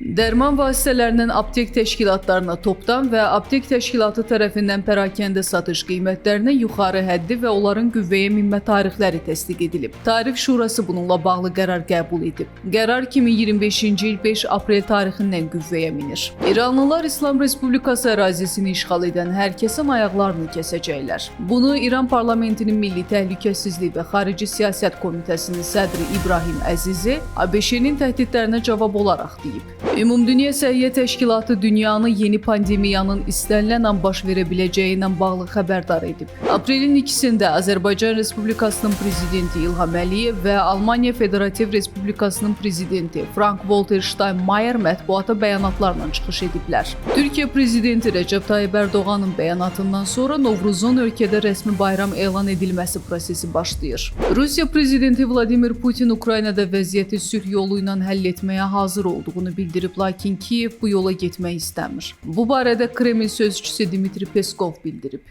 Dərman vasitələrinin aptek təşkilatlarına topdan və aptek təşkilatı tərəfindən pərakəndə satış qiymətlərinin yuxarı həddi və onların qüvvəyə minmə tarixləri təsdiq edilib. Tarif Şurası bununla bağlı qərar qəbul edib. Qərar 2025-ci il 5 aprel tarixindən qüvvəyə minir. İranlılar İslam Respublikası ərazisini işğal edən hər kəsin ayaqlarını kəsəcəklər. Bunu İran parlamentinin Milli Təhlükəsizlik və Xarici Siyasət Komitəsinin sədri İbrahim Əzizi ABŞ-nin təhdidlərinə cavab olaraq deyib. Ümumdünya Səhiyyə Təşkilatı dünyanı yeni pandemiyanın istənilən an baş verə biləcəyi ilə bağlı xəbərdar edib. Aprelin 2-sində Azərbaycan Respublikasının prezidenti İlham Əliyev və Almaniya Federativ Respublikasının prezidenti Frank-Walter Steinmeier mətbuata bəyanatlarla çıxış ediblər. Türkiyə prezidenti Rəcəb Tayyib Ərdoğanın bəyanatından sonra Novruzun ölkədə rəsmi bayram elan edilməsi prosesi başlayır. Rusiya prezidenti Vladimir Putin Ukraynada vəziyyəti sülh yolu ilə həll etməyə hazır olduğunu bildirib, lakin Kiyev bu yola getmək istəmir. Bu barədə Kreml sözçüsü Dmitri Peskov bildirib.